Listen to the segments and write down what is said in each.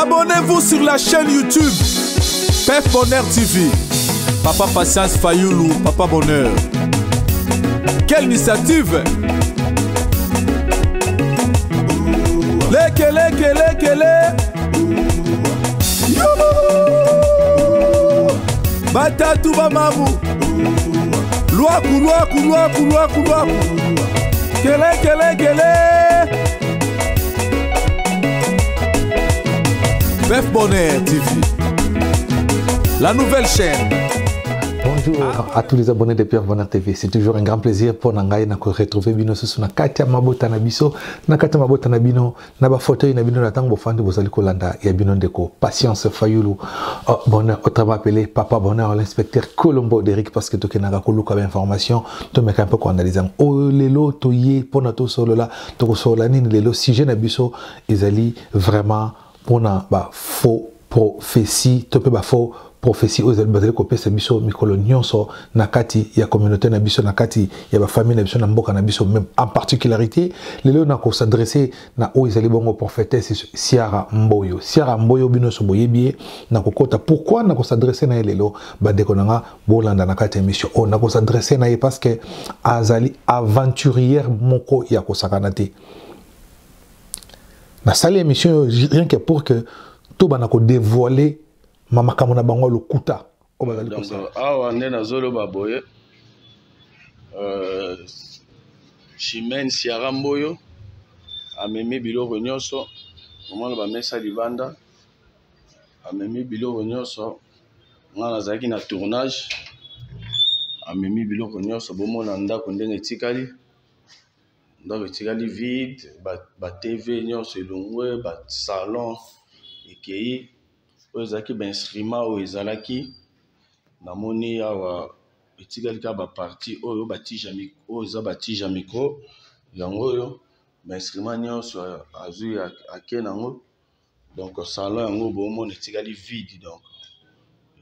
Abonnez-vous sur la chaîne YouTube Pef Bonheur TV. Papa Patience Fayoulou, Papa Bonheur. Quelle initiative! Leke, leke, leke, le. Batatu bamamu. Lwaku, lwaku, lwaku, lwaku, lwaku. Kele, kele, kele. Pef Bonheur TV. La nouvelle chaîne. Bonjour à tous les abonnés de Pierre Bonheur TV. C'est toujours un grand plaisir pour Nangai de retrouver bino susu na kati ya mabota na biso, na kati ya mabota na bino, na ba fauteuil na bino na tango bofandi bozali kolanda ya bino ndeko Patience Fayulu, oh, Bonheur, autrement appelé Papa Bonheur, l'inspecteur Colombo d'Eric, parce que tokenaka koluka ba information, tomeka un peu ko analyser. Oh lelo toye pona to solola, to solola nini lelo sujet na biso ezali vraiment pona ba faux prophétie, to pe ba faux prophétie oyo ezali bazali kopesa biso mikolo nyonso na kati ya communauté na biso, na kati ya ba famille na biso, na mboka na biso, même en particularité lelo na ko s'adresser na oyo ezali bongo prophétesse Siara Mboyo. Siara Mboyo bino so boyebi ye na kokota. Pourquoi na ko s'adresser na ye lelo bandeko na nga bolanda na kati ya émission oyo? Na ko s'adresser na ye parce que azali aventurière moko ya kosakana te. Na sali émission oyo rien que pour que tobana ko dévoiler ma makambo na bango lokuta oyo bazali Donc, kosala. awa nde nazoloba boye, Chimène Siara Mboyo amemi biloko nyonso, omona bamesa libanda, amemi biloko nyonso. Nga nazalaki na tournage, amemi biloko nyonso. Bomona ndako ndenge etikali, ndako etikali vide, ba TV nyonso elongwe, ba salon ekei. Oyo ezalaki ba instrument oyo ezalaki, namoni awa etikali kaka ba partie oyo ba tige ya oyo eza ba tige ya micro, yango oyo ba instrument nyonso azwi ake nango. Donc salon yango bomona etikali vide. Donc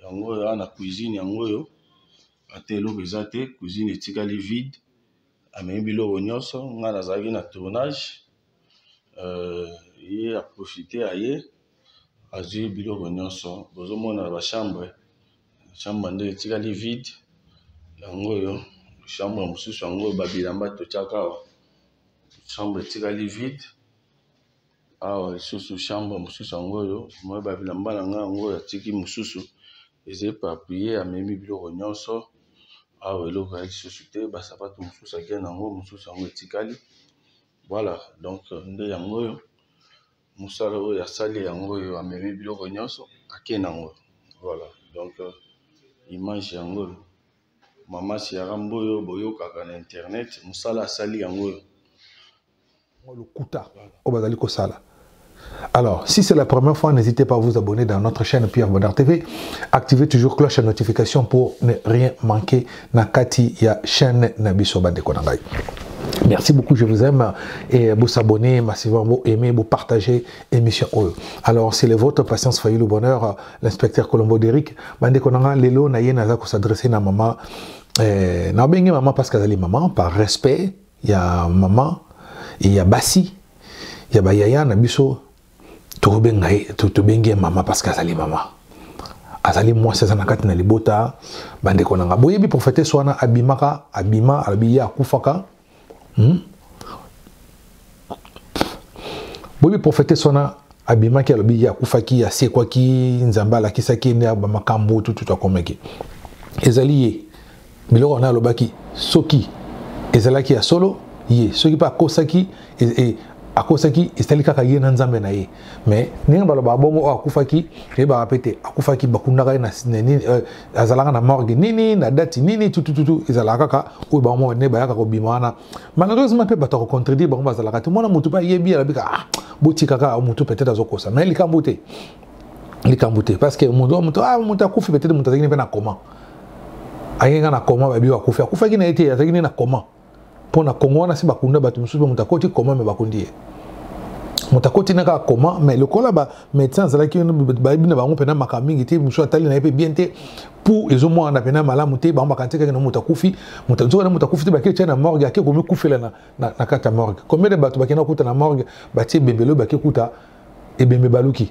yango oyo awa na cuisine, yango oyo ata eloko eza te, cuisine etikali vide, amemi biloko nyonso. Nga nazalaki na tournage, ye a profité aye azwi biloko nyonso. Bozomona ba chambre, chambre nde etikali vide, yango oyo chambre mosusu, yango oyo ba bilamba totiaka awa, chambre etikali vide. Awa lisusu chambre mosusu, yango oyo moye ba bilamba na nga, yango oyo atiki mosusu eza éparpillé, amemi biloko nyonso. Awa eloko ya lisusu te, ba sapato mosusu ake nango, mosusu yango etikali. Voilà, donc nde yango oyo mosala oyo asali, yango oyo amemi biloko nyonso ake nango. Voilà, donc image yango oyo mama Siara Mboyo boyokaka na internet, mosala asali yango oyo. Lokuta oyo bazali kosala. Alors, si c'est la première fois, n'hésitez pas à vous abonner dans notre chaîne Pierre Bonheur TV. Activez toujours cloche de notification pour ne rien manquer na kati ya chaîne na biso bandeko na ngai. Merci beaucoup, je vous aime et vous abonnez massivement, vous aimez, vous partagez émission oyo. Alors, c'est le vôtre Patience Fayulu Bonheur, l'inspecteur Colombo d'Eric. Bandeko na ngai, lelo na ye naza ko s'adresser na maman, na bengi maman parce qu'azali maman par respect, il y a maman et il y a basi, il y a ba yaya na biso tobenga ye, tobengi ye mama parce qu'azali mama. Azali mwasi aza na kati na libota bandeko na nga. Boyebi prophétesse wana abimaka, abima, alobi ye akufaka. Boyebi prophétesse wana abimaki, alobi ye akufaki, asekwaki, Nzambe alakisaki ye nde ba makambo tutu akomaki. Ezali ye. Biloko wana alobaki soki ezalaki ya solo ye, soki pe akosaki, akosaki, ezali kaka ye na Nzambe na ye. Mais ndenge balobaka bongo oyo akufaki, eyebaka pe te akufaki, bakundaka ye na na nini, azalaka na morgue nini, na date nini, tutu, tutu, ezalaka kaka oyo bango moko nde bayaka kobima wana. Malheureusement pe bato ya kocontredire bango bazalaka te. Mwana motu pe ayebi, alobi kaka, ah, botika kaka motu peut-être azokosa. Mais likambo te. Likambo te. Parce que motu, motu, ah, motu akufi, peut-être motu azalaki pe na coma. Ayaki nga na coma, babi akufi. Akufaki na ye te, azalaki na coma. Mpo na Congo wana si bakunda bato mosusu, moto akoti coma, mais bakundi ye. Moto akoti na kaka coma, mais lokola ba médecin azalaki, bayebi na bango mpena makambo mingi te, mosusu atali na ye mpe bien te, pour ezomwana mpena malamu te, bango bakanisi kaka na moto akufi, moto nzoka na moto akufi te, bakei tia na morgue, ake komikufela na kati ya morgue. Combien de bato bakenda kokuta na morgue, batie ebembe lobi, bake kuta ebembe baluki.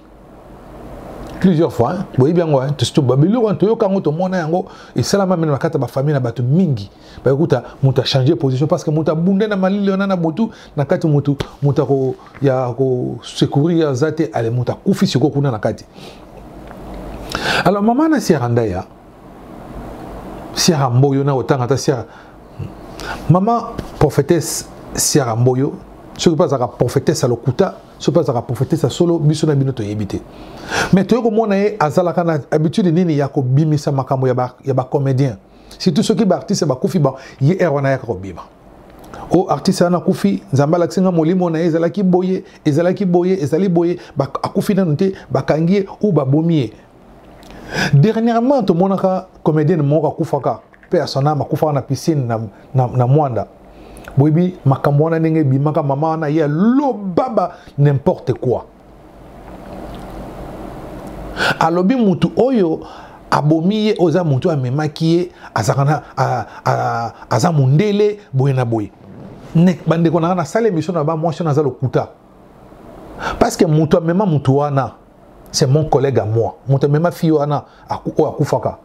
Plusieurs fois, hein? Boyebi yango, hein? Biloko wana toyoka yango, tomona yango esalama mene na kati ya bafamille na bato mingi. Bayokuta moto achange position parce que moto abunde na malili wana na butu na kati, moto moto ya kosecourir aza te, ale moto akufi sikoyo kuna na kati. Alors mama na Sierra Ndaya, Sierra Mboyo na otanga ata Sierra, mama prophétesse Sierra Mboyo, soki mpe azalaka prophétesse ya lokuta, soki mpe azalaka prophétesse ya solo, biso na bino toyebi te. Mais toyei komona ye azalaka na habitude nini ya kobimisa makambo ya bacomédien, surtout soki baartiste bakufi, ba ye ere wana ayaka kobima o artiste wana akufi, Nzambe alakisi nga molimo na ye ezalaki boye, ezalaki boye, ezali boye, akufi nanu te, bakangi ye ou babomi ye. Dernièrement tomonaka comédienne moko akufaka mpe ya son âme, akufaka na piscine na Mwanda. Boyebi makambo wana ndenge ebimaka, mama wana ye alobaba n'importe quoi, alobi mutu oyo abomi ye oyo eza mutu amemaki ye azalaka na aza mondele boye na boye. Bandeko na nga, nasala émission na ba mwasi wana aza lokuta, parce que mutu amema mutu wana, c'est mon collègue à moi. Mutu amema fille wana oyo akufaka,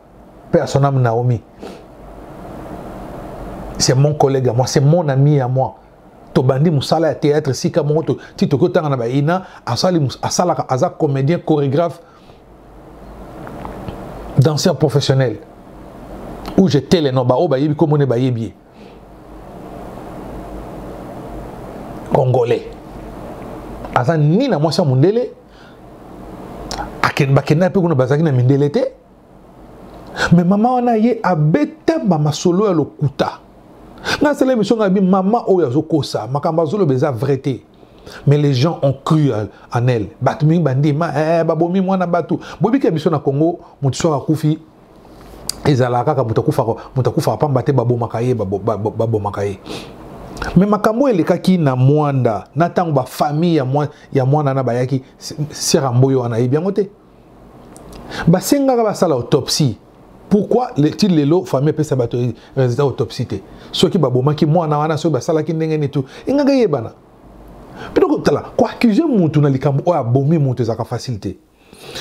mpe à son âme, Naomi, c'est mon collègue à moi, c'est mon ami à moi. Tobandi mosala ya théâtre esika moko ti tokoki otanga na baina. Asalaka, aza comédien, chorégraphe, danseur professionnel ou j'étais le nom, baoyo bayebi komone, bayebi ye, congolais, aza ni na mwasi ya mondele. Bakenda mpe kuna, bazalaki na mindele te. Mais mama wana ye abeta bamasolo ya lokuta. Nga asala émission, nga bi mama oyo azokosa, makambo azoloba eza vrai te. Mais les gens ont cru en elle. Bato mingi bandima, eh, babomi mwana bato. Bobika biso na Congo, moto soki akufi, ezalaka kaka moto akufaka, moto akufaka pamba te, babomaka ye, babomaka ye. Mais makambo elekaki na Mwanda na ntango bafamille ya mwana na bayaki, Sierra Mboyo wana ayebi yango te. Basengaka basala autopsie. Pourquoi ti lelo famille epesa bato résultat autopsie te? Soki babomaki mwana wana, soki basalaki ndenge nini, tu engaka eyebana. Mpe tala, koaccuser mutu na likambo oyo abomi mutu ezalaka facile te,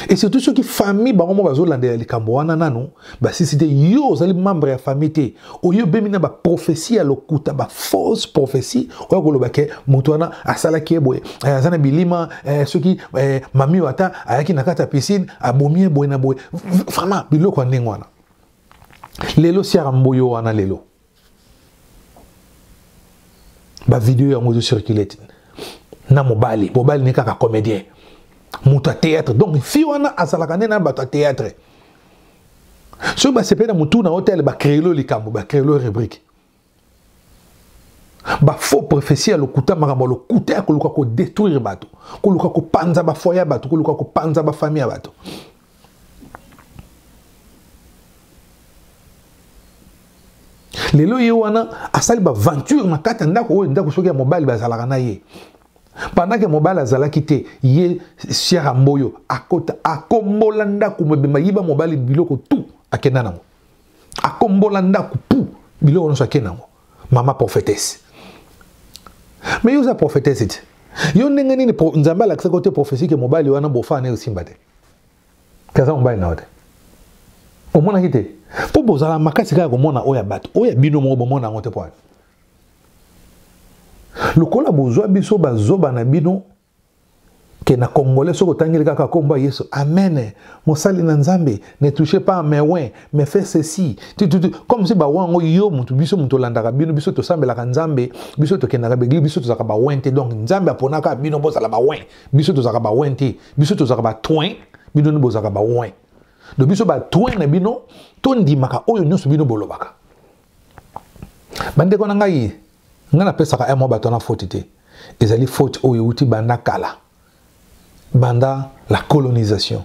et surtout soki famille bango mo bazolandela likambo wana nanu basisi te. Yo ozali membre ya famille te, oyo obemi na baprophétie ya lokuta, bafausse prophétie oyo koloba ke moto wana asalaki ye boye, aza na bilima, soki mami oyo ata ayaki na kati ya piscine, abomi ye boye na boye. Vraiment, biloko ya ndenge wana. Lelo Sierra Mboyo wana, lelo bavideo yango ezocircule na mobali, mobali ne kaka comédien, moto ya théâtre. Donc fille wana azalaka nde na bato ya théâtre. Soki basepeli na motu na hotel, bacréelo likambo, bacréelo rubrique, bafaux prophétie ya lokuta, makambo ya lokuta ya koluka kodétruire bato, koluka kopanza bafoyer ya bato, koluka kopanza bafamille ya bato. Lelo ye wana asali baventure na kati ya ndako oyo, ndako soki ya mobali bazalaka na ye. Pendant ke mobali azalaki te, ye Sierra Mboyo akota, akombola ndako mobimba, yiba mobali biloko tu, akenda nango. Akombola ndako pu biloko nyonso, akenda nango. Mama prophétesse, mais yo oza prophétesse te. Yo ndenge nini Nzambe alakisaki te prophétie ke mobali wana bofana osimba te, kaza mobali na yo te? Omonaki te mpo bozala makasi kaka komona oyo ya bato, oyo ya bino moko bomona yango te. Po lokola bozwa biso bazoba na bino ke na congolais, soki otangeli kaka kombo ya Yesu, amen, mosali na Nzambe, ne touchez pas mes oints, mais fait ceci, tu, tu, tu. Comme si baoints yango yo mutu, biso mutu olandaka bino, biso tosambelaka Nzambe, biso tokendaka baeglise, biso tozalaka baoints te. Donc Nzambe aponaka bino bozala baoints, biso tozalaka baoints te, biso tozalaka batoin, bino nde bozalaka baoints. Donc biso batoin na bino tondimaka oyo nyonso bino bolobaka. Bandeko na ngai, ngai napesaka mwa bato wana faute te. Ezali faute oyo euti banda kala, banda la colonisation,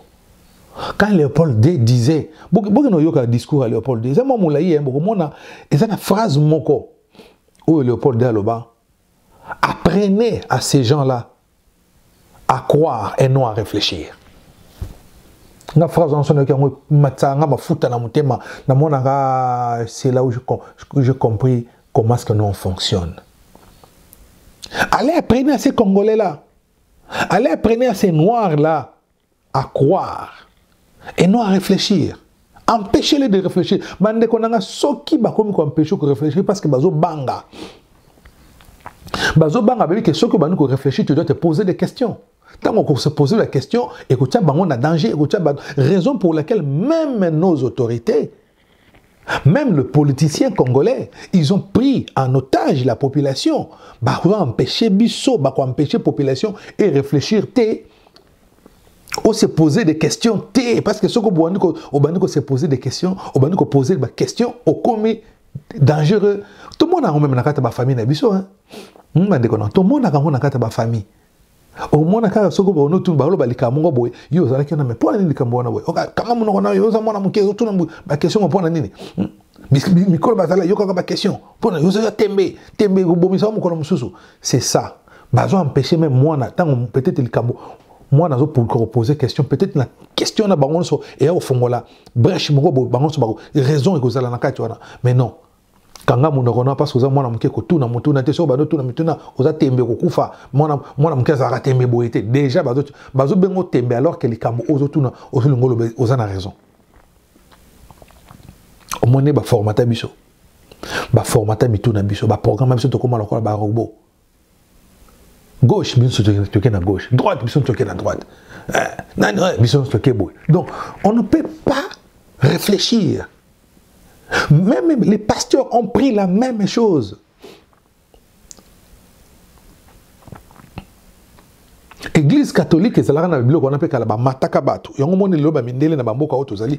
quand Léopold II disait, bokende oyoka discours ya Léopold II, eza mwa molai ye, bokomona eza na phrase moko oyo Léopold II aloba: "Apprenez à ces gens-là à croire et non à réfléchir." Nga phrase wana, soki yango ematisaka nga mafuta na motema, namonaka c'est là où j'ai compris comment est-ce que nous on fonctionne. Allez, apprenez à ces Congolais là, allez, apprenez à ces Noirs là à croire. Et non à réfléchir. Empêchez-les de réfléchir. Bandeko nanga soki bakomi ko empêcher ko réfléchir parce que bazo banga. Bazo banga baby que soki bani ko réfléchir, tu dois te poser des questions. Tant qu'on se pose la question et que tu as na danger, et que tu as raison pour laquelle même nos autorités, même le politicien congolais, ils ont pris en otage la population. Bah, on va empêcher biso, bah, empêcher population et réfléchir té. On se poser des questions té, parce que ce qu'on on se poser des questions, on va nous poser des questions au commis dangereux. Tout le monde a même na famille na biso hein. Tout le monde a na famille. Omona kaka soki bonotuna baloba likambo ngo boye, yo ozalaki wana, mais mpo na nini likambo wana boye? Kanga monoko na yo, oza mwana moke, ozotuna baquestion ngo mpo na nini? Mikolo bazala yo kaka baquestion mpo na yo, oza tembe tembe, ekobomisa mokolo mosusu. C'est ça, bazo empêcher même mwana ntango peut-être likambo mwana azopoluka kopose question, peut-être na question na bango nyonso eya kofongola brèche moko boye, bango nyonso bako raison ekozala na kati wana. Mais non, kanga monoko na, parce que oza mwana moke, kotuna motuna te. Soki bandotuna mituna, oza tembe, kokufa. Mwana moke azalaka tembe boye te. Déjà bazobenga tembe alors que likambo ozotuna, ozolinga oloba, oza na raison. Omoni baformata biso, baformata mituna biso, baprogramme biso, tokóma lokola barobot. Gauche biso toke na gauche, droite biso toke na droite, nani biso toke boye. Donc on ne peut pas réfléchir. Même les pasteurs ont pris la même chose. Église catholique ezalaka na biloko wana mpe kala, bamataka bato yango. Moni lelo bamindele na bamboka oyo tozali,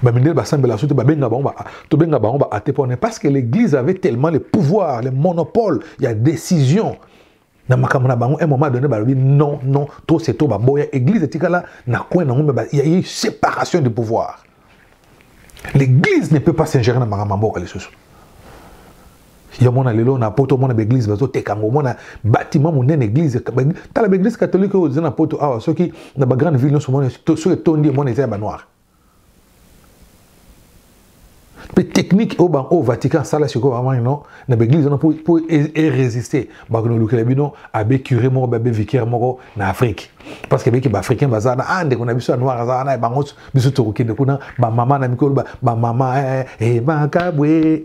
bamindele basambela so te, babenga bango, tobenga bango ba athées mpona parce que l'église avait tellement le pouvoir, le monopole ya décision na makambo na bango. Un moment donné balobi non, non, trop c'est trop, baboya. Église etikala na coin nango, mais il y a eu séparation de pouvoir. L'église ne peut pas s'ingérer na makambo ya mboka lisusu. Yo mona lelo na poto, mona baeglise bazoteka yango, mona bâtiment monene église. Tala baeglise catholique oyo eza na poto awa, soki na bagrande ville nyonso, mona soki etondi, mona eza ya banoir. Mpe technique oyo oyo Vatican asala sikoyo, bamani non na baeglise wana mpo erésister, bakoni olukela bino abbé curé moko, abbé vicaire moko na Afrique, parce que beki baafricain baza na ah ndeko na biso ya noir aza wana, bango biso tokokende kuna, bamama na mikolo, bamama makabwe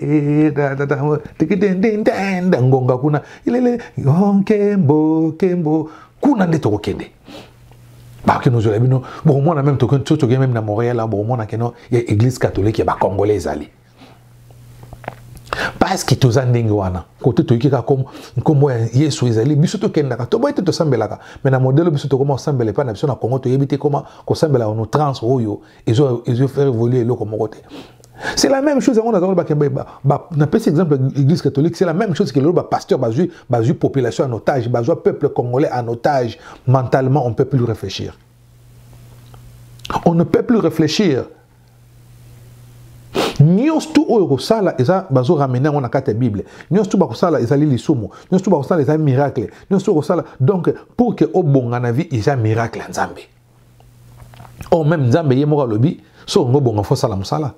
ngonga kuna ilele nkembo kembo kuna nde tokokende, bakende ozwela bino. Bokomona même tokende même na Montréal, bokomona keno ya église catholique ya bacongolais ezali, parce que toza ndenge wana. Kote toyoki kaka nkombo ya Yesu ezali, biso tokendaka, toboyi te, tosambelaka, mais na modèle biso tokoma kosambela epai na biso na Congo, toyebi te koma kosambela ono trans oyo ezofaire évoluer eloko moko te. C'est la même chose yango nazango bakemba. Napesi exemple église catholique, c'est la même chose que lelo bapasteur bazwi population en otage, bazwa peuple congolais en otage. Mentalement, on ne peut plus réfléchir, on ne peut plus réfléchir. Nyonso tu oyo kosala eza bazoramener yango na kati ya Bible. Nyonso tu bakosala ezali lisumu, nyonso tu bakosala eza miracle, nyonso tu kosala. Donc pour que obonga na vie, eza miracle ya Nzambe. Or même Nzambe ye moko alobi so ongo bonga, faut sala mosala.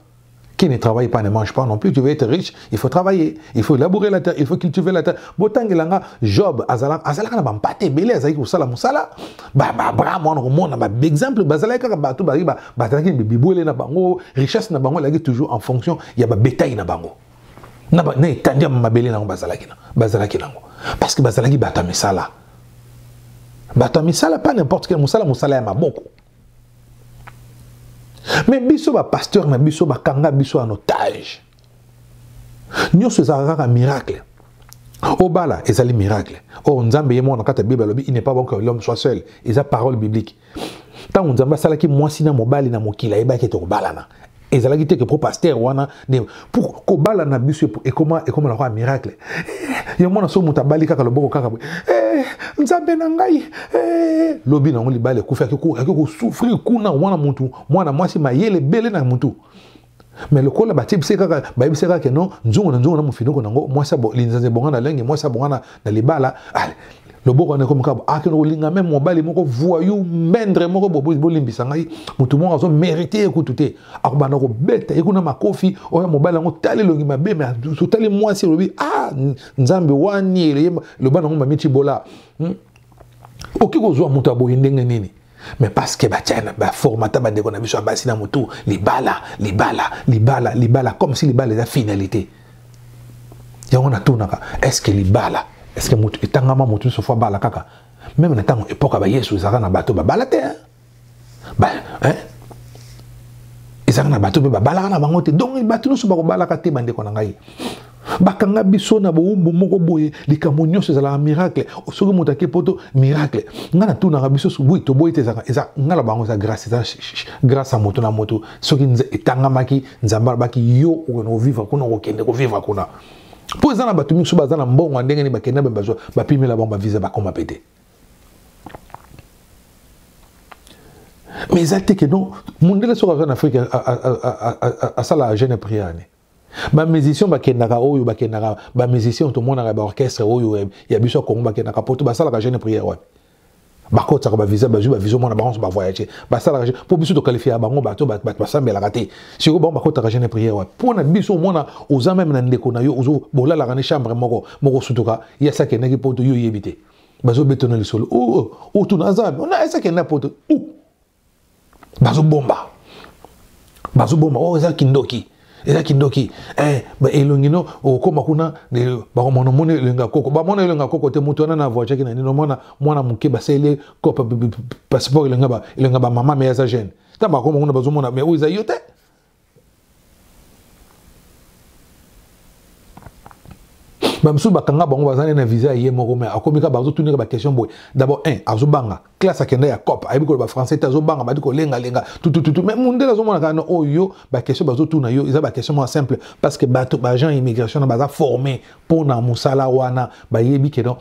Qui ne travaille pas ne mange pas non plus. Tu veux être riche, il faut travailler, il faut labourer la terre, il faut cultiver la terre. Botangelanga Job, azalaka na bampate ebele, azalaki kosala mosala. Ba Abraham wana komona ba exemple, bazalaki kaka bato bazalaki bibwele na bango, richesse na bango ezalaki toujours en fonction ya ba bétail na bango. Na etandi ya mabele nango bazalaki nango. Parce que bazalaki bato ya misala. Bato ya misala, pas n'importe quel mosala, mosala ya maboko. Mais biso ba pasteur na biso bakanga biso en otage. Nyonso ezalaka kaka miracle. Obala ezali miracle. Or Nzambe ye moko na kati ya Bible alobi: il n'est pas bon que l'homme soit seul. Eza parole biblique. Ntango Nzambe asalaki mwasi na mobali na mokili, ayebaki ete kobalana. Ezalaki te ke pro pasteur wana ne pour kobala na biso ekoma lokola miracle. Yo mona so moto abali kaka loboko kaka boye. Nzambe na ngai, lobi nango libala ekufi, ake kosouffrir kuna wana mutu, mwana mwasi mayele ebele na mutu. Mais lokola batibise kaka, bayebise kaka ke non, nzungu na nzungu na mofinoko nango, mwasi linzanza ebonga na lenge, mwasi abonga na libala, allez, loboko wana ekomi kaka akende kolinga même mobali moko voyou, mendre moko, bolimbisa ngai, motu moko azo mérite ye kutu te, akobanda kobeta ye kuna makofi. Oyo mobali yango tali elongi mabe, mais otali mwasi, elobi ah Nzambe wani, eloba nango mami Cibola. Okoki kozwa moto ya boye ndenge nini? Mais parce que batia baformata bandeko na biso ya basi na motu, libala, libala, libala, libala, comme si libala eza finalité. Yango natunaka, est ce que libala, est ce que motu etangama motu nyonso fo abala kaka? Même na ntango epoka ba Yesu ezalaka na bato babala te, hein? Ba, hein? Ezalaka na bato mpe babalaka na bango te. Donc bato nyonso bakobalaka te, bandeko na ngai. Bakanga biso na bowumbu moko boye, likambo nyonso ezalaka miracle. Soki moto ake poto, miracle. Ngai natunaka biso, oui, toboyi te, ezalaka, eza, ngai na bango eza grâce, eza grâce ya moto na moto. Soki etangamaki, Nzambe alobaki yo okende kovivre kuna, okokende kovivre kuna. Mpo eza na bato mingi baza na mbongo ya ndenge nini bakenda mpe bazwa, bapimela bango bavisa, bakoma pe te. Mais eza te ke non, mondele soki aza na Afrique, asala jeune prière ne. Ba musicien bakendaka oyo, bakendaka, ba musicien tomonaka ba orchestre oyo ya biso ya Congo bakendaka poto, basalaka jeune prière wapi? Bakotaka ba visa, bazwi ba visa, omona bango ba voyager, basalaka jeune, po biso toqualifia bango bato, bato basambelaka te. Sikoyo bango bakotaka jeune prière wapi? Mpo na biso omona oza meme na ndeko na yo, ozo bolalaka ni chambre moko, moko sutuka, ye asi akendaki poto, yo oyebi te. Bazobeta na lisolo. Oh, oh, oh, tuna aza wapi? Ona asi akenda poto. Oh. Bazobomba. Bazobomba. Oh, eza kindoki. Eza kindoki. Eh, ba elongi no, okoma kuna, ne, bakomona omoni elongi ya koko. Bamona elongi ya koko te, moto wana na voyage na nini, omona mwana moke basali kope, passeport elongi ba, elongi ba mama, mais aza jeune. Ntango bakoma kuna bazomona, mais oyo eza yo te. Ba misusu bakanga bango baza na visa ye moko, mais akomi kaka bazotunaka ba question boye. D'abord un, azobanga classe akenda ya cop, ayebi koloba français te, azobanga, badi kolengalenga tutututu. Mais mundele azomona kaka no oyo ba question bazotuna yo eza ba question moko simple, parce que bato ba agent immigration na baza formé mpona mosala wana, bayebi ke non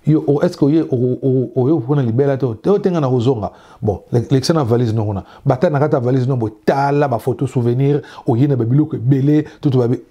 yo, oh, est-ce que oye, oh, oh, oh, oyo mpona libela te, te otenga na kozonga. Bon, lekisa na valise no kuna, bata na kati ya valise no boye, tala ba photo souvenir, oye na ba biloko ebele, tutu babi,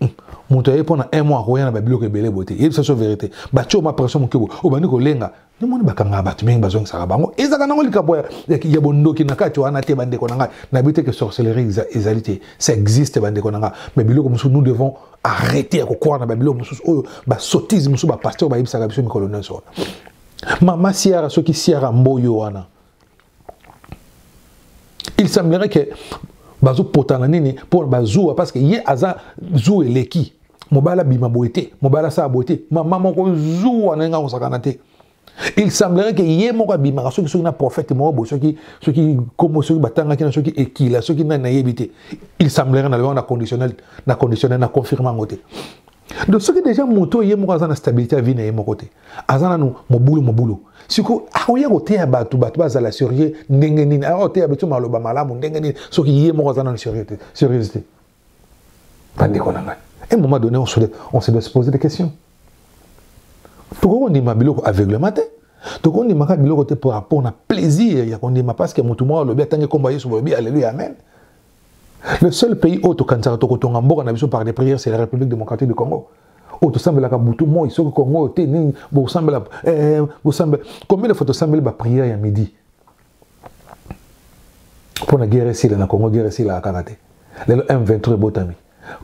moto aye mpona un mois akoya na ba biloko ebele boye te. Yebisa so vérité, batie ma pression moke boye, obandi kolenga. Namoni bakangaka bato mingi, bazongisaka bango. Ezalaka nango likambo ya bondoki na kati wana te, bandeko na ngai. Nayebi te ke sorcellerie ezali te, ça existe, bandeko na ngai. Mais biloko mosusu, nous devons arrêter ya kokwara na babiloko mosusu oyo, basottise mosusu bapasteur bayebisaka biso mikolo nyonso wana. Mama Siara, soki Siara Mboyo wana, il semblerait que bazopotana nini mpo bazuwa, parce que ye aza zuwa eleki, mobali abima boye te, mobali asala boye te, mama moko zuwa na ndenge akosakana te. Il semblerait que ye moko abimaka soki soki na prophète moko boye, soki soki kombo, soki batangaki na soki ekila, soki nani nayebi te. Il semblerait na na conditionnel, na conditionnel, na confirme yango te. Donc soki déjà moto ye moko aza na stabilité ya vie na ye moko te, aza nanu mobulu mobulu, siko akoya koteya bato, bato bazala sérieux ndenge nini? Akoteya bato maloba malamu ndenge nini soki ye moko aza nanu sérieux te, sérieuse te? Bandeko na ngai, à un moment donné, on se doit se poser des questions. Tokoki kondima biloko aveuglement te, tokoki kondimaka biloko te par rapport na plaisir ya kondima, parce que motu moko alobi, atangi kombo ya Yesu, bolobi alléluia, amen. Le seul pays oyo tokanisaka tokotonga mboka na biso par des prières, c'est la République démocratique du Congo. Oyo tosambelaka butu moi, soki Congo oyo te nini, bosambela, bosambela. Combien de fois tosambeli ba prière ya midi mpona guerre esila na Congo? Guerre esilaka kaka te. Lelo M23 ebotami.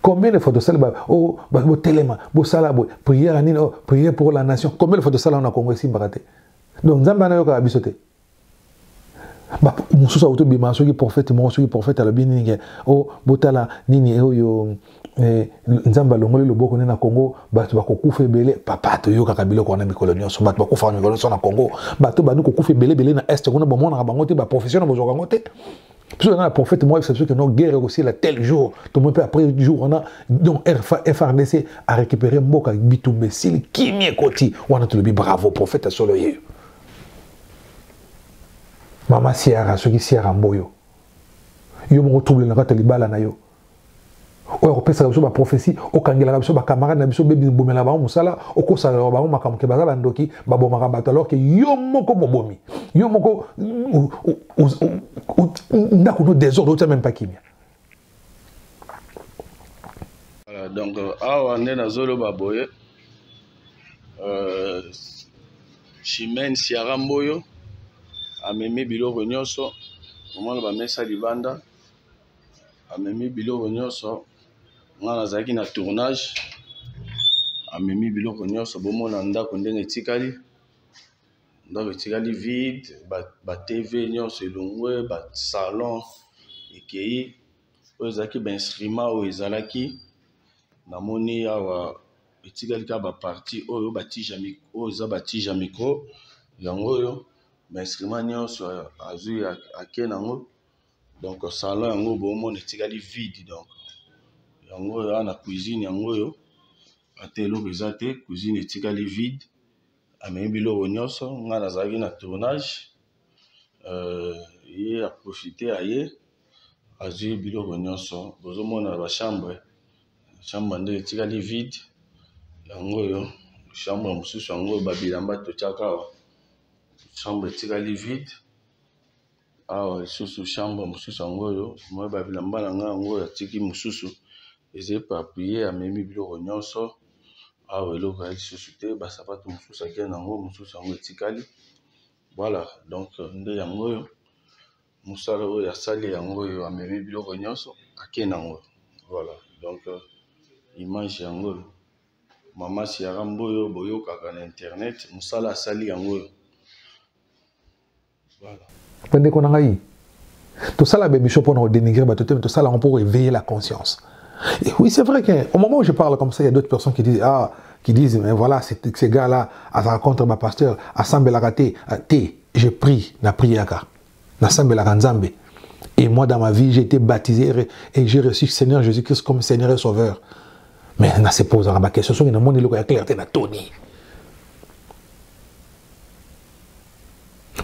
Combien de fois tosali ba, oh, ba, botelema, bosala boye prière ya nini, oh, prière pour la nation. Combien de fois tosala na Congo, esimbaka te? Donc Nzambe wana ayokaka biso te. Ba, mosusu auto bima soki prophète moko, soki prophète alobi nini ke, oh, botala nini oyo, Nzambe alongoli loboko ne na Congo, bato bakokufa ebele. Papa, toyokaka biloko wana mikolo nyonso, bato bakufaka mikolo nyonso na Congo, bato bandi kokufa ebele ebele na Est kuna, bomonaka bango te, baprofession na bozwaka yango te. Biso na prophète moko ayebisa biso ke no guerre ekosila tel jour, tomoni mpe après jour wana, donc FRDC a récupéré mboka, bitumba esili, kimia ekoti wana, tolobi bravo prophète ya solo yeyo. Mama Siara, soki Siara Mboyo, yo moko trouble na kati ya libala na yo, oyo akopesaka biso baprophétie, okangelaka biso bacamarade na biso, bebi bomelaka bango mosala, okosalaka bango makambo ke baza bandoki, babomaka bato, alors ke yo moko mobomi, yo moko ndako no désordre, otia même pas kimia. Voilà, donc awa nde nazoloba boye, Chimène Siara Mboyo amemi biloko nyonso, omona bamesa libanda, amemi biloko nyonso. Nga nazalaki na tournage, amemi biloko nyonso, bomona ndako ndenge etikali. Ndako etikali vide, ba TV nyonso elongwe, ba salon ekei, oyo ezalaki ba instrument oyo ezalaki, namoni awa etikali kaka ba partie oyo ba tige ya oyo eza ba tige ya micro, yango oyo ba instrument nyonso azwi ake nango, donc salon yango bomona etikali vide, donc yango oyo awa na cuisine yango oyo ata eloko eza te, cuisine etikali vide. Amemi biloko nyonso, nga nazalaki na tournage, euh, ye aprofite aye azwi biloko nyonso. Bozomona ba chambre, chambre nde etikali vide, yango oyo chambre mosusu yango oyo babilamba totyaka awa, chambre etikali vide. Awa lisusu chambre mosusu yango oyo moi babilamba na ngai yango oyo atiki mosusu eza eparpille, amemi biloko nyonso awa, eloko ya lisusu te, basapato mosusu ake na yango, mosusu yango etikali. Voilà, donc nde yango oyo mosala oyo asali yango oyo, amemi biloko nyonso ake na yango. Voilà, donc image yango oyo mama Ciara Mboyo boyokaka na internet, mosala asali yango oyo. Bandeko na ngai, tosala baémission mpona kodénigrer bato te, mais tosala yango pour éveiller la conscience. Et oui, c'est vrai qu'au moment où je parle comme ça, il y a d'autres personnes qui disent, ah, qui disent, mais voilà, ces gars-là, à rencontre ma pasteur, à sambelaka te, te, je prie, na priaka, na sambelaka Nzambe. Et moi, dans ma vie, j'ai été baptisé et j'ai reçu Seigneur Jésus-Christ comme Seigneur et Sauveur. Mais na se posaka ba question, soki namoni eloko ya clarté na toni.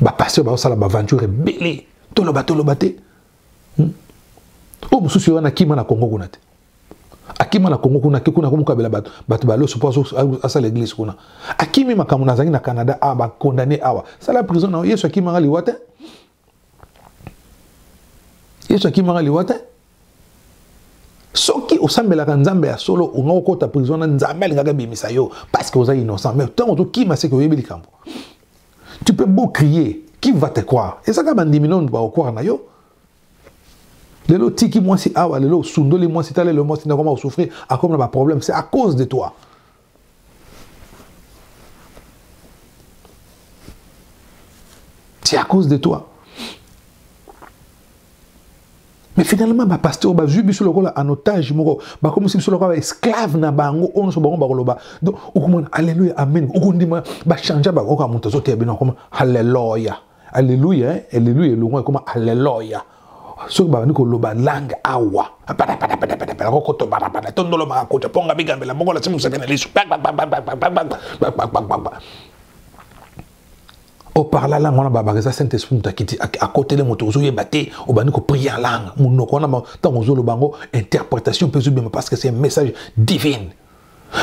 Ba pasteur bazosala ba aventure ebele, toloba toloba te. Oyo mosusu wana akima na Congo kuna te. Akima na Congo kuna, kuna komokabela bato, bato baloso mpo asala église kuna. Akimi makambo nazangi na Canada, awa ba condamné awa. Sala prison na Yesu akimanga liwa te. Yesu akimanga liwa te. Soki osambelaka Nzambe ya solo, onga okota prison na Nzambe alingaka bimisa yo parce que oza innocent. Mais ntango ozokima, c'est que oyebi likambo. Tu peux beau crier, qui va te croire? Ezaka bandimi nono ba croire na yo. Lelo tiki mwasi awa, lelo sundoli mwasi, tala lelo mwasi na koma souffrir, a comme ba problème, c'est à cause de toi. C'est à cause de toi. Mais finalement, ba pasteur ba zui biso lokola en otage moko, ba komisi biso lokola esclave na bango, ono so bango ba koloba. Donc okomona alléluia amen, okondima ba changer ba oka moto zo te bino koma alléluia. Alléluia, hein? Alléluia longo koma alléluia. Soki ba bandi koloba langue awa. Pata pata pata pata pata koto bara bara tondolo ma koto ponga bigambela mongo la simu sakana lisu. Bak bak bak bak bak bak bak bak bak bak bak bak. O parla langue wana babaka eza Saint-Esprit moto akiti akotele moto ozoyeba te, obandi koprier en langue monoko wana ntango ozoloba yango interprétation mpe ezobima parce que c'est un message divine.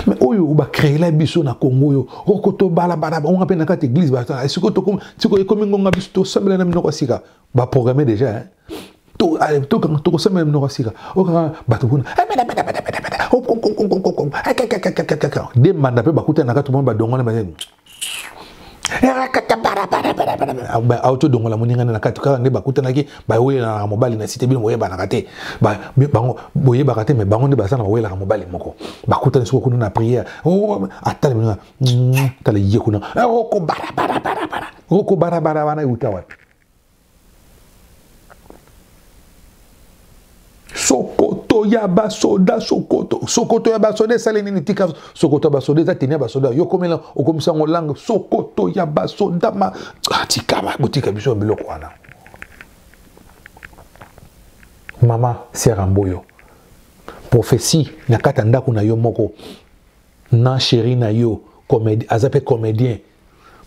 Mais oyo bacréela biso na Congo oyo okoto balabala bango mpe na kati église basala sikoyo tokomi sikoyo ekomi ngonga biso tosambela na minoko ya sika baprogramme déjà, hein? Tokosambela minoko ya sika okaka bato kuna de mbanda mpe bakutana na kati mona badongwana autodongola moninga na kati kaka nde bakutanaki bawelelaka mobali na site bino boyebanaka te, bango boyebaka te, me bango nde baza na bawelaka mobali moko bakutani soko kuna na prière atala bino tala ye kuna oko barabarabarabara oko barabara wana euta wapi? Sokoto ya basoda, sokoto, sokoto ya basoda esali nini? Tika sokoto ya basoda eza teni ya basoda yo komela okomisa yango langue sokoto ya basoda ma tika botika biso biloko wana. Mama Ciara Mboyo, prophétie na kati ya ndako na yo moko na chéri na yo comédien, aza pe comédien,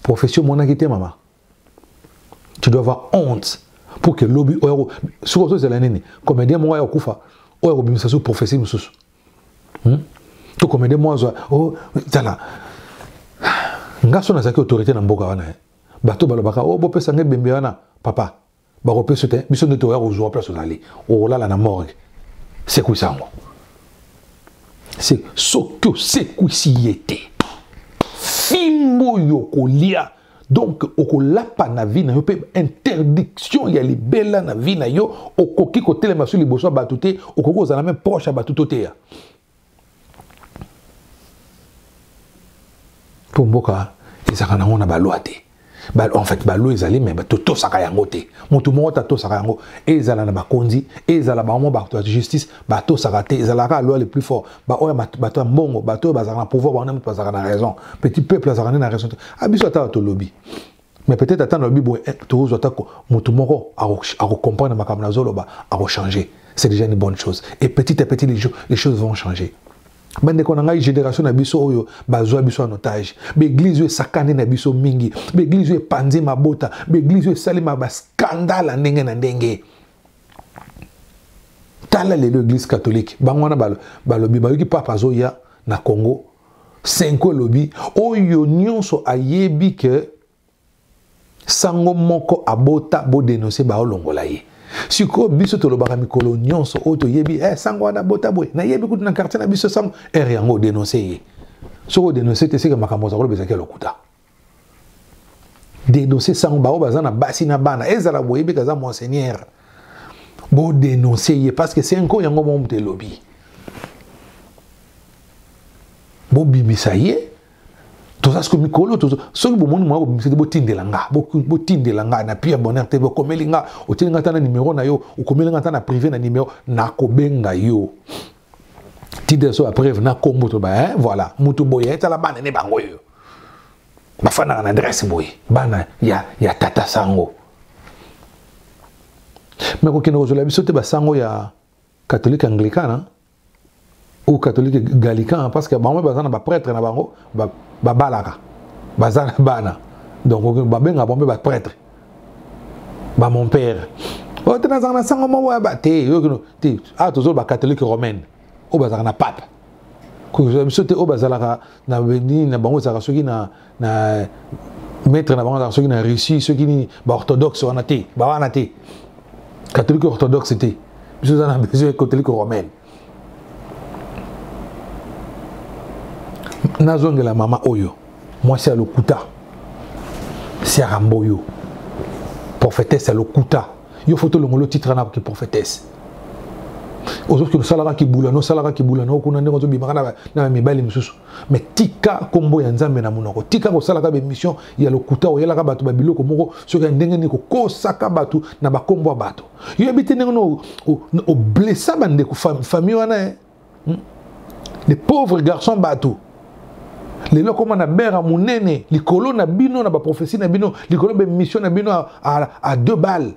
prophétie omonaki te mama. Tu dois avoir honte pour que lobby oyo soki ozozela nini comédien moko ya kokufa oyo akobimisa so prophétie mosusu, To comédien moko azwa oh, tala nga so nazalaki autorité na mboka wana, bato balobaka oh, bopesa nga ebembe wana papa, bakopesa te, biso nde toya kozwa place ozali okolala na morgue. Sekwisa yango, soki osekwisi ye te fimbo oyo kolia, donc okolapa na vie na yo mpe interdiction ya libela na vie na yo. Okoki kotelema so liboso ya bato te, okoki kozala meme proche ya bato to te ya mpo mboka ezalaka nango na balwa te. Ba, en fait baloi ezali me totosaka yango te. Moto moko te atosaka yango, ezala na bakonzi, ezala bango bato ya justice batosaka te. Ezalaka loi le plus fort, baoyo bato ya mbongo, bato oyo bazalaka na pouvoir, bango nde moto bazalaka na raison. Petit peuple azalaka nde na raison te. A biso ata tolobi, mais peut-être ata nalobi boye, eh, tokozwa ata moto moko akocomprendre makambo nazoloba, akochange. C'est déjà une bonne chose, et petit à petit les choses vont changer. Bandeko na ngai, génération na biso oyo bazwa biso en otage. Baeglise oyo esakani na biso mingi, baeglise oyo epanzi mabota, baeglise oyo esalema bascandale ya ndenge na ndenge. Tala lelo église catholique, bango wana balobi bayoki papa azoya na Congo, Senko elobi oyo nyonso ayebi ke sango moko abota, bodenonse, baolongola ye. Sikoyo biso tolobaka mikolo nyonso oyo toyebi, eh, sango wana bota boye, nayebi kutu na quartier na biso sango ere yango, odenonse ye. Soki odenonse te, seke makambo oza koloba ezalaki ya lokuta. Denonse sango, baoyo baza na basi na bana, ezala boyebi kaza monseigneur, bodenonse ye, parce que senko yango moko moto elobi bobimisa ye. Toza siko mikolo, soki bomoni mwa bobimisa te, botindela nga, botindela nga na Pierre Bonheur te. Bokomeli nga, otindi nga ata na nimero na yo, okomeli nga ata na privé na nimero, nakobenga yo. Tindela so bapreuve na kombo, to ba, hein, voilà, mutu boye, etala bana ne bango oyo bafandaka na adresse boye, bana ya tata sango. Me kokende kozwela biso te basango ya catholique anglicane ou catholique gallican, parce que bango baza na baprêtre na bango, babalaka, baza na bana, donc babenga bango mpe baprêtre, ba mon père oyo te, nazalaka na sango moko ya ba te yokino te. Awa tozoloba catholique romaine oyo bazalaka na pape. Kozwa biso te oyo bazalaka na nini na bango, ezalaka soki na maître na bango, azalaka soki na Russie, soki nini, baorthodoxe wana te, bawana te, catholique orthodoxe te. Biso oza na besoin catholique romaine. Nazongela mama oyo, mwasi ya lokuta, Siara Mboyo, prophétesse ya lokuta. Yo fo tolongolo titre na ki prophétesse. Ozoki osalaka kibula, nosalaka kibula na okuna ndenge ozobimaka na mibali mosusu, mais tika nkombo ya Nzambe na monoko. Tika kosalaka baémission ya lokuta, oyelaka bato babiloko moko soki ya ndenge nini, kokosaka bato na bakombo ya bato. Yoyebi te ndenge oblessa bandeko famille wana, eh? Les pauvres garçons, bato lelo koma na bere ya monene likolo na bino, na baprophétie na bino, likolo baémission na bino à deux balles.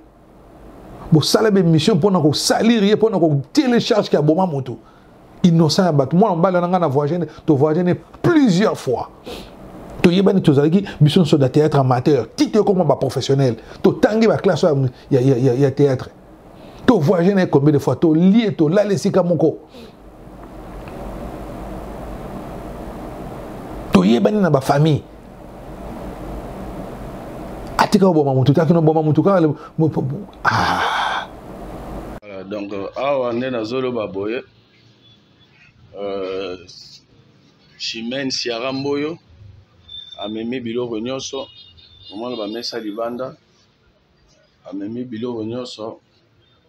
Bosala baémission mpona kosalir ye, mpona kotélécharge ke aboma moto innocent ya bato. Mwana mobali wana, ngai na voyage, tovoyage plusieurs fois, toyebani, tozalaki biso nyonso na théâtre amateur ti toyokoma baprofessionnel, totangi baclasse ya théâtre. Tovoyage na ye combien de fois, tolie, tolala esika moko, toyebani na bafamille. Atika koboma motu te, akino boma motu kaka. Ah. Donc awa nde nazoloba boye, Chimene Siara Mboyo amemi biloko nyonso, omona bamesa libanda, amemi biloko nyonso.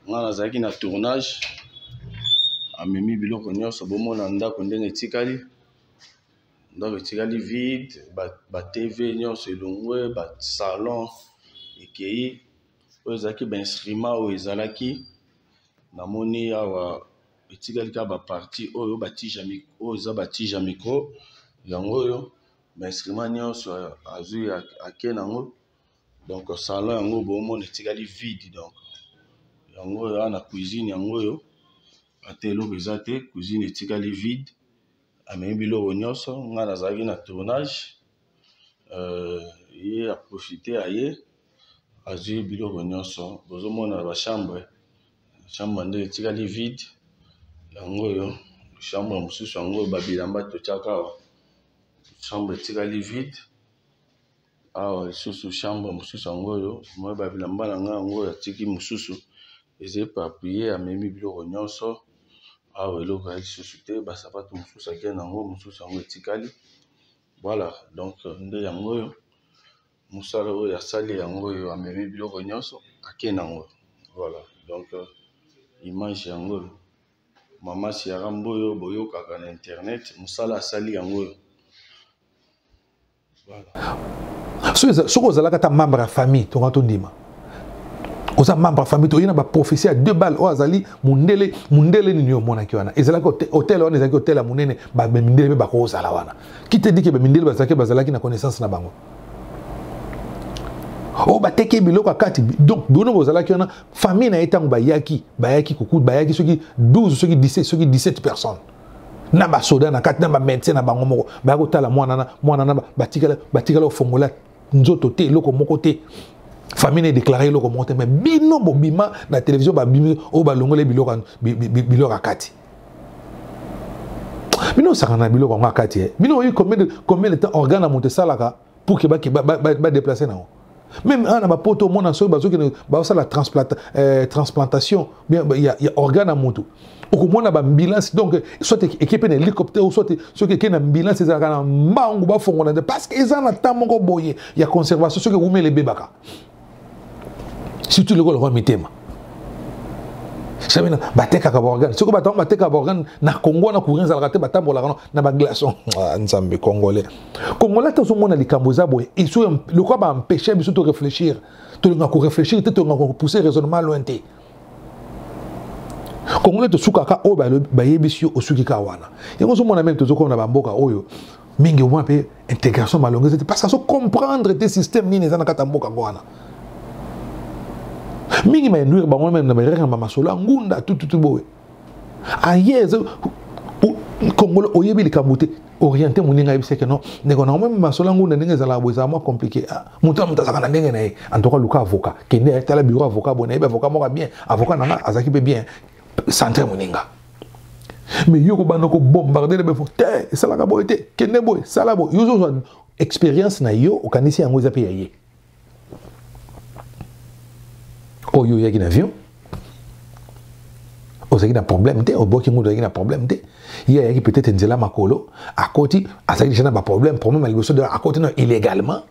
Nga nazalaki na tournage, amemi biloko nyonso. Bomona ndako ndenge etikali, ndako etikali vide, ba TV nyonso elongwe, ba salon ekei, oyo ezalaki ba instrument oyo ezalaki, namoni awa etikali kaka ba partie oyo ba tige ya oyo eza ba tige ya micro yango oyo, ba instrument nyonso azwi ake nango. Donc salon yango bomona etikali vide. Donc yango oyo awa na cuisine, yango oyo ata eloko eza te, cuisine etikali vide. Amemi biloko nyonso. Ngai nazalaki na tournage, ye aprofite, aye azwi biloko nyonso. Bozomona ba chambre, chambre nde etikali vide. Yango oyo chambre mosusu, yango oyo babilamba totiaka awa, chambre etikali vide. Awa lisusu chambre mosusu, yango oyo moi babilamba na ngai, yango oyo atiki mosusu eza éparpillé. Amemi biloko nyonso awa, eloko ya lisusu te, basapato mosusu ake nango, mosusu yango etikali. Voilà, donc nde yango oyo mosala oyo asali, yango oyo amemi biloko nyonso ake nango. Voilà, donc image yango oyo, mama Siara Mboyo boyokaka na internet, mosala asali yango oyo. Voilà. Soki ozalaka ata membre ya famille, tonga tondima oza membre ya famille, toye na baprophétie ya deux balles. Oyo azali mundele, mundele nini omonaki wana? Ezalaki hotel wana, ezalaki hotel ya monene, bamindele mpe bakozala wana. Qui te dit que bamindele bazalaki na connaissance na bango oyo bateki biloko ya kati? Donc bino bozalaki wana, famille na ye, ntango bayaki kuku, bayaki soki 12, soki 17, soki 17 personnes, na basoda na kati, na bamédecin na bango moko, baya kotala mwana na mwana na batikala kofongola nzoto te, eloko moko te. Famille na déclaré eloko moko te, mais bino bobima na télévision, babimi oyo balongoli biloko ya kati. Bino osaka na biloko yango ya kati. Bino oyi combien de temps organe ya moto esalaka pour que badéplace nango? Même awa na bapoto, omona soki bazokende bazosala transplantation bien ya organe ya moto, okomona baambulance, donc soit eke mpe na hélicoptère, ou soit soki eke na ambulance, ezalaka na mbangu, bafongola nde, parce que eza na temps moko boye ya conservation. Soki ewumeli, ebebaka, surtout lokola mitema. Sabina batekaka baorgane. Soki bato batekaka baorgane na Congo, na courant ezalaka te, batambolaka na baglaçon. Ah, Nzambe! Congolais, Congolais te, ozomona likambo eza boye, lokola baempêche biso to réfléchir, tolinga koréfléchir te, tolinga kopousser raisonnement loin te. Congolais, tosukaka oyo bayebisi yo, osuki kaka wana. Yango ozomona même tozokoma na bamboka oyo mingi, omona mpe intégration malongo eza te, parce que azocomprendre te système nini eza na kati ya mboka yango wana. Mingi bainduire bango même na barere na bamasolo ya ngunda tututu boye. Aye Congolais, oyebi likambo te, orienté moninga, ayebisi ke non, ndeko na meme masolo ya ngunda ndenge ezalaka boye, ezala mwa compliqué. Moto na moto azalaka na ndenge na ye. En tout cas, luka avocat, kende tala bureau avocat boye, nayebi avocat moko bien, avocat na nga azalaki mpe bien, centre moninga. Mais yo kobanda kobombarde le befo te, esalaka boye te, kende boye, sala boye. Yo ozozwa expérience na yo, okanisi yango eza mpe ya ye. Oyo oyaki na avion, ozalaki na problème te, oboki ngudu, ozalaki na problème te. Ye ayaki peut-être nzela makolo, akoti, azalaki déjà na baproblème. Problème ya liboso, akoti na illégalement,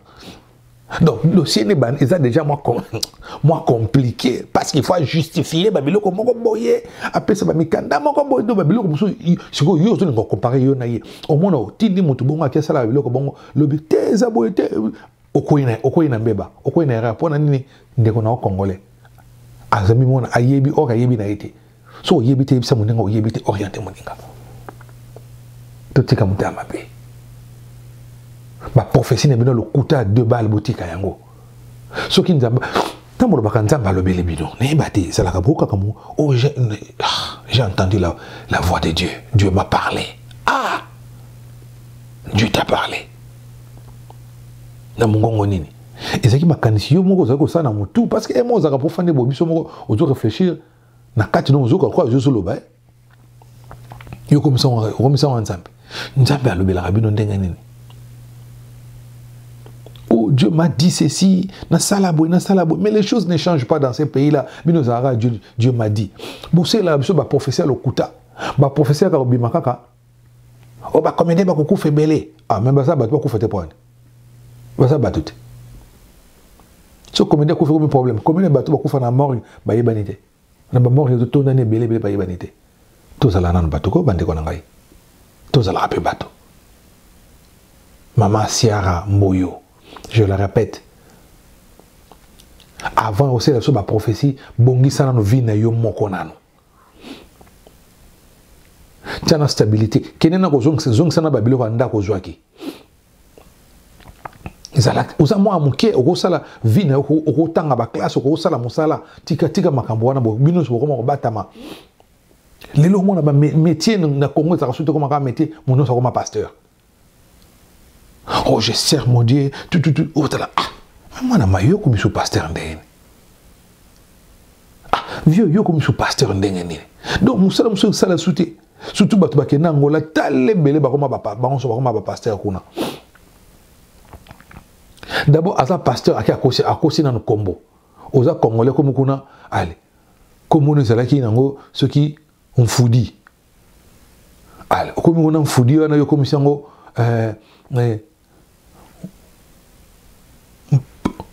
donc dossier ne ban eza déjà mwa compliqué, parce qu'il faut justifier babiloko moko boye, apesa bamikanda moko boye, do babiloko mosusu. Sikoyo yo ozolinga comparer yo na ye, omona otindi motu bongo, aki asala babiloko bongo, lobi te, eza boye te, okoyi na mbeba, okoyi na erreur. Mpo na nini? Ndeko na yo Congolais azami mona ayebi or ayebi na ye te. So oyebi te, yebisa moninga oyebi te, oriente moninga. Totika motema mabe, baprophétie na bino lokuta ya deux balles, botika yango. Soki Nzambe, ntango olobaka Nzambe alobeli bino, nayeba te ezalaka bokaka mo. Oh, j'ai entendu la voix de Dieu, Dieu m'a parlé. Ah, Dieu t'a parlé na mongongo nini? Ezalaki makanisi yo moko ozalaki kosala na motu, parce que emo ozalaka mpo fande boye, biso moko ozo réfléchir na kati no, ozoka kwa ozoloba yo okomisa wa Nzambe. Nzambe alobelaka bino ndenge nini? Oh, Dieu m'a dit ceci, nasala boye, nasala boye, mais les choses ne changent pas dans ces pays là. Bino ozalaka Dieu, Dieu m'a dit. Boselaka biso baprophétie ya lokuta, baprophétie kaka kobima kaka oyo bacomédien bakokufa ebele. Ah, mais baza bato, bakufa te mpo wana baza bato te. So comédien akufi, komi problème. Combien bato bakufa na morgue, bayebani te? Na bamorgue ezotondani ebele ebele, bayebani te. Tozala nanu bato ko, bandeko na ngai, tozalaka mpe bato. Mama Siara Mboyo, je le répète, avant osala biso baprophétie, bongisa nano vie na yo moko nano, tia na stabilité, kende na kozongisa na babiloko ya ndako ozwaki. Ezalaka oza mwa moke, okosala vie na yo, okotanga baclasse, okosala mosala. Tika, tika makambo wana. Bino nyonso bokoma kobatama lelo. Omona bamétier na Congo ezalaka soki tokoma kaka métier, moto nyonso akoma pasteur. Oh, je sers mon Dieu, tu tu tu, otala, ah, mwana ma, yo komi so pasteur ndenge nini? Ah, vieux, yo komi so pasteur ndenge nini? Donc mosala mosusu esala su te, surtout bato bakende Angola, tala ebele bakoma, bango nyonso bakoma bapasteur kuna. D'abord aza pasteur, ake akosi, akosi nanu kombo. Oza Congolais, komi kuna, ale kombo ezalaki nango soki Mfudi, ale okomi kuna Mfudi wana, yo okomisi yango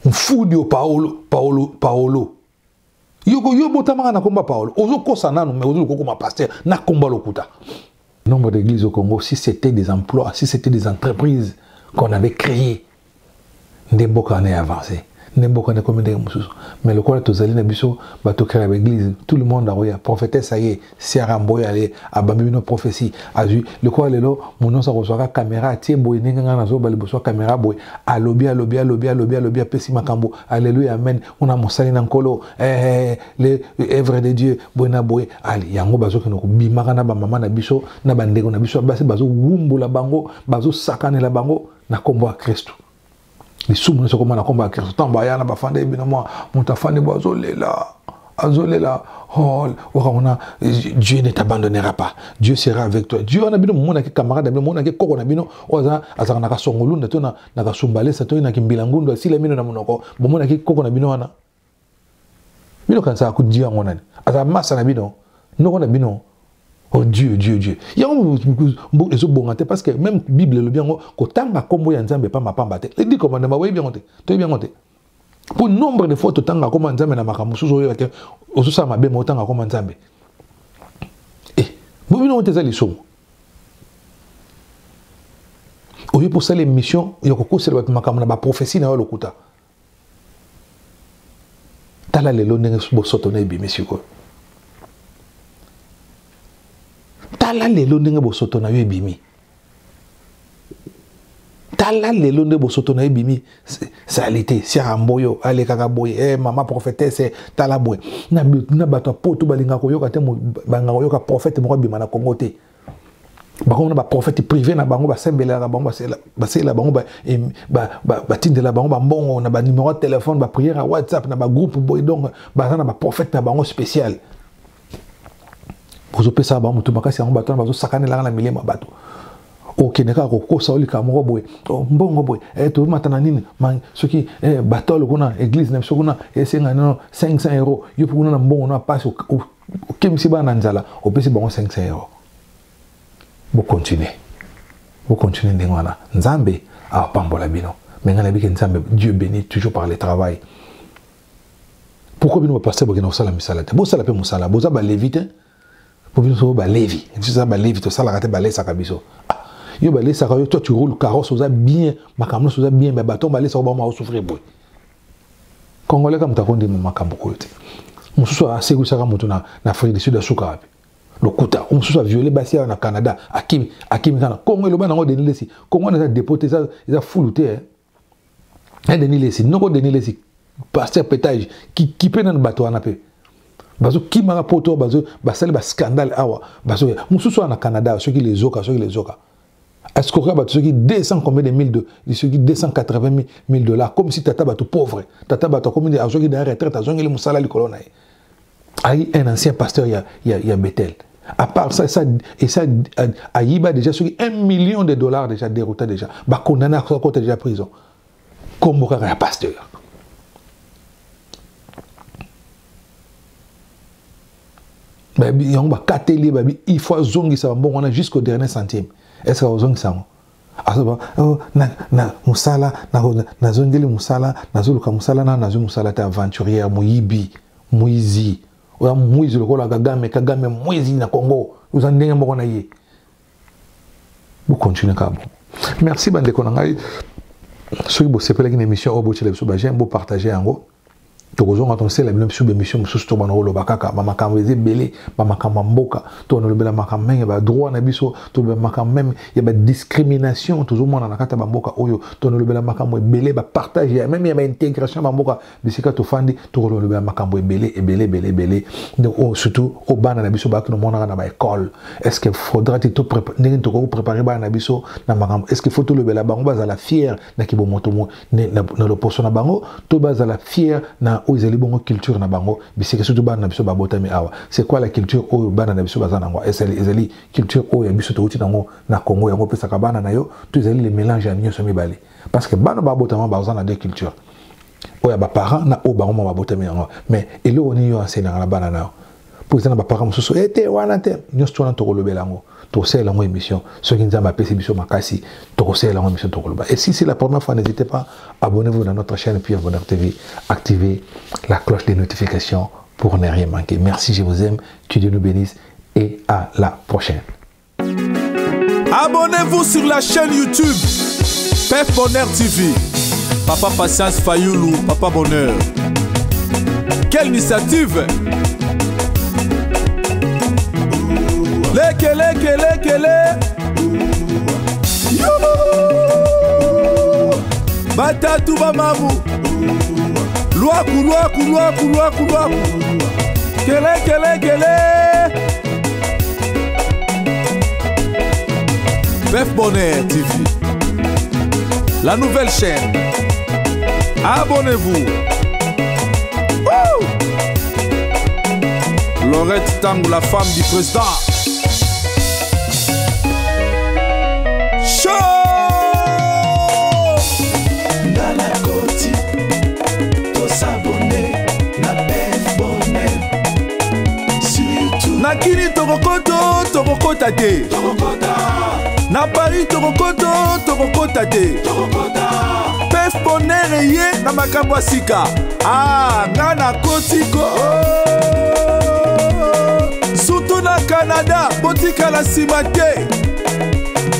Mfudi o Paolo, Paolo, Paolo. Yo yo botamaka na komba Paolo, ozokosa nanu, mais ozoluka okoma pasteur na komba lokuta. Nombre d'églises au Congo, si c'était des emplois, si c'était des entreprises qu'on avait créées, Nde mboka wana ya avance, nde mboka wana ekomi ndenge mosusu. Mais lokola tozali na biso bato kaka ba église, tout le monde akoya prophétesse aye siara mboyo aye abambi bino prophétie azwi. Lokola lelo moto nyonso akozwaka caméra atie boye, ndenge ngai nazoba liboso ya caméra boye, alobi alobi alobi alobi alobi, apesi makambo, alleluya, amen, ona mosali na Nkolo, eh, le œuvre de Dieu boye na boye. Ali yango bazokende kobimaka na bamama na biso na bandeko na biso ya basi, bazowumbola bango, bazosakanela bango na nkombo ya Kristo. Lisumu nyonso ekoma na nkombo ya Kristo. Ntango baya na bafanda ye bino, mwa moto afandi bo azolela, azolela, oh, wakamona Dieu ne t'abandonnera pas, Dieu sera avec toi. Dieu wana bino momonaki camarade na bino, momonaki koko na bino oyo aza azalaka na kasongolunda to na kasumbalesa to na kimbila ngundu, asila mino na monoko. Bomonaki koko na bino wana, bino kanisaka ku Dieu yango nani azala masa na bino, noko na bino? Oh Dieu, Dieu, Dieu. Yango ezobonga te, parce que même Bible elobi yango, kotanga nkombo ya Nzambe pamba pamba te. Les 10 commandements, boyebi yango te, toyebi yango te. Po nombre de fois totanga nkombo ya Nzambe na makambo mosusu oyo te, ozosala mabe ma otanga nkombo ya Nzambe. Eh, bobino te, eza lisumu. Oyo mpo osala émission ya kokosela bato makambo na baprophétie na yo lokuta. Tala lelo ndenge bosoto na ebimi sikoyo. Tala lelo ndenge bosoto na yo ebimi. Tala lelo nde bosoto na ebimi. Sali te siaka mboyo alekaka boye, eh, mama prophétesse, tala boye na, na bato ya poto balingaka koyoka te, balingaka koyoka prophète moko abima na Congo te. Bango na baprophète privé na bango, basembelelaka bango, basalela bango, batindela bango bambongo na banumero ya telefone, baprière ya WhatsApp na bagroupe boye. Donc baza na baprophète na bango spécial, bozopesaka bango motu makasi. Yango bato wana bazosakanelaka na milema ya bato. Okende kaka kokosa olika moko boye, oh, mbongo boye, eh, tomata na nini, soki eh, batole kuna, église na biso kuna esenga nano 500 euro. Yo mpe kuna na mbongo na pasi, okemisi bana na nzala, opesi bango 500 euro. Bocontinue, bocontinue ndenge wana, Nzambe apambola bino. Me ngai nayebiki Nzambe, Dieu bénit toujours par le travail. Pourquoi bino bapasteur bokenda kosala misala te? Bosala mpe mosala, boza balevi te. Po bino so balevi, biso toza balevi, tosalaka te, balesaka biso. Ah, yo balesaka yo, toi tu roules carrosse, oza bien, makambo nyonso oza bien, me bato balesaka bango baosouffrir boye. Congolais ka moto akondima makambo oyo te. Mosusu asekwisaka moto na Afrique du Sud, asuka wapi? Lokuta. Mosusu aviole basi awa na Canada, akimi, akimi kaka na Congo. Eloba nango Denis Lesi, Congo wana eza dépôt te, eza fulu te, eh. Denis Lesi, noko Denis Lesi, pasteur pétage, kipe nanu bato wana mpe bazokimaka poto, basali bascandale awa, bazoya mosusu awa na Canada, soki lezoka, soki lezoka escroquer bato soki 200 combien de mille de soki 280 000 dollars, comme si tata bato pauvre, tata bato akomi, azwaki na retraite, azongeli mosala likolo na ye. Ayi un ancien pasteur ya Bethel. À part ça, ça et ça ayiba déjà soki 1 million de dollars, déjà dérouté, déjà bacondamné, akota déjà prison, kombo kaka ya pasteur. Yango bakateli ye, babi il faut azongisa bambongo wana jusqu'au dernier centime. Est ce que akozongisa yango? Azoba, oh, na mosala, nazongeli mosala, nazoluka mosala na nazwi mosala te. Aventurière, moyibi, mwizi, oya mwizi lokola Kagame. Kagame mwizi na Congo, oza ndenge moko na ye. Bocontinue kaka bongo. Merci bandeko na ngai. Soki bosepelaki na émission oyo, botiela biso baj'aime, bopartage yango. Tokozonga tosala bino biso bémission mosusu. Tobanda koloba kaka bamakambo eza ebele, bamakambo ya mboka. Tobanda lobela makambo menge, badroit na biso, tolobela makambo même ya badiscrimination tozomona na kati ya bamboka oyo. Tolobela makambo ebele, bapartage ya même ya baintégration ya bamboka bisika tofandi. Tokolobela makambo ebele ebele ebele ebele, oyo surtout oyo bana na biso bayaki nomonaka na baécole. Est ce que faudra ti ndenge tokoki kopréparer bana na biso na makambo? Est ce que faut tolobela bango bazala fier na kibomoto na loposo na bango, to bazala fier na oyo ezali bongo culture na bango bisika? Surtout bana na biso babotami awa, c'est quoi la culture oyo bana na biso baza nango? Ezali culture oyo ya biso touti nango na Congo, yango opesaka bana na yo, to ezali le mélange ya nyonso mibale? Parce que bana babotama baza na deux culture, oyo ya baparent na oyo bango ma babotami yango. Mais eloko nini yo enseignaka na bana na yo? Mpo eza na baparent mosusu ete wana te. Nyonso wana tokolobela yango, tokosalela yango émission. Soki Nzambe apesi biso makasi, tokosalela yango émission, tokoloba. Et si c'est la première fois, n'hésitez pas, abonnez-vous dans notre chaîne Pierre Bonheur TV, activez la cloche des notifications pour ne rien manquer. Merci, je vous aime, que Dieu nous bénisse et à la prochaine. Abonnez-vous sur la chaîne YouTube Pef Bonheur TV. Papa Patience Fayoulou, Papa Bonheur. Quelle initiative! Leke, leke, leke, le. Batatu bamamu. Lwaku, lwaku, lwaku, lwaku, lwaku. Kele, kele, kele. Pef Bonheur TV. La nouvelle chaîne. Abonnez-vous. Laurette Tangou, la femme du président. Chaud! Ndala koti, to s'abonner na Pef Bonheur. Surtout Na kini tokokoto, tokokota te. Tokokota. Na Paris tokokoto, tokokota te. Tokokota. Pef Bonheur eye na makambo ya sika. Ah, nga nakoti ko. Surtout na Canada, botikala nsima te.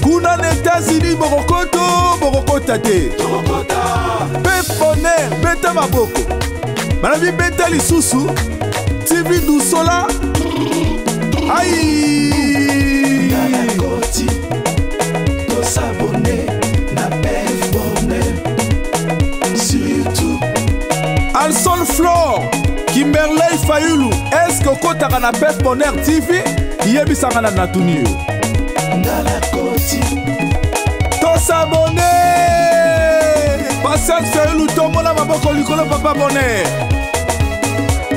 Kuna na États-Unis bokokoto, bokokota te. Tokokota. Pef Bonheur, beta maboko. Balobi beta lisusu. TV Dusola. Aïe! Ndala koti, to s'abonner na Pef Bonheur. Surtout Alson Flore, Kimberley Fayulu, est-ce que okotaka na Pef Bonheur TV? Yebisanga na natuni yo. Ndala koti, To s'abonner! Patience Fayulu, tombola maboko likolo Papa Bonheur.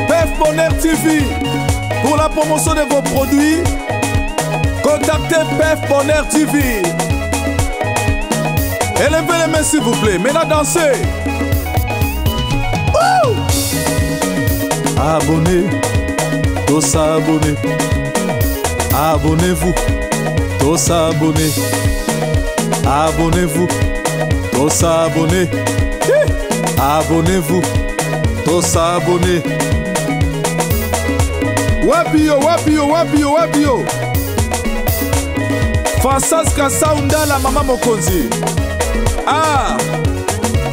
Pef Bonheur TV, pour la promotion de vos produits, contactez Pef Bonheur TV. Élevez les mains s'il vous plaît. Maintenant dansez. Wouh! Abonnez, tous abonnez. Abonnez-vous, tous abonnez. Abonnez-vous, tous abonnez. Hi! Abonnez-vous, tous abonnez. Wapi yo, wapi yo, wapi yo, wapi yo. Françoise Kassaundala, Mama Mokonzi. Ah,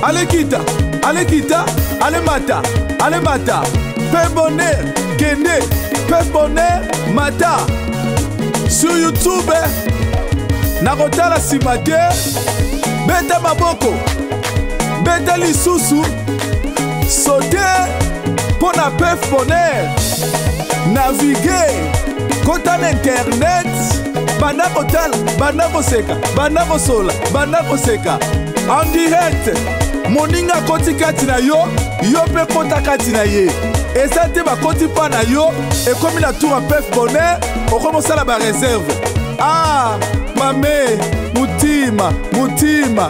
allez kita, allez kita, allez mata, allez mata. Pef Bonheur, Kende, Pef Bonheur, Mata. Sur YouTube, nakotala nsima te. Beta maboko, beta lisusu, saute mpo na Pef Bonheur. Navigue, kota na internet, banda kotala, banda koseka, banda kosola, banda koseka. En direct, moninga akoti kati na yo, yo mpe kota kati na ye. Eza te bakoti mpa na yo, ekomi na tour ya Pef Bonheur, okomi osala ba réserve. Ah, mame, mutima, mutima.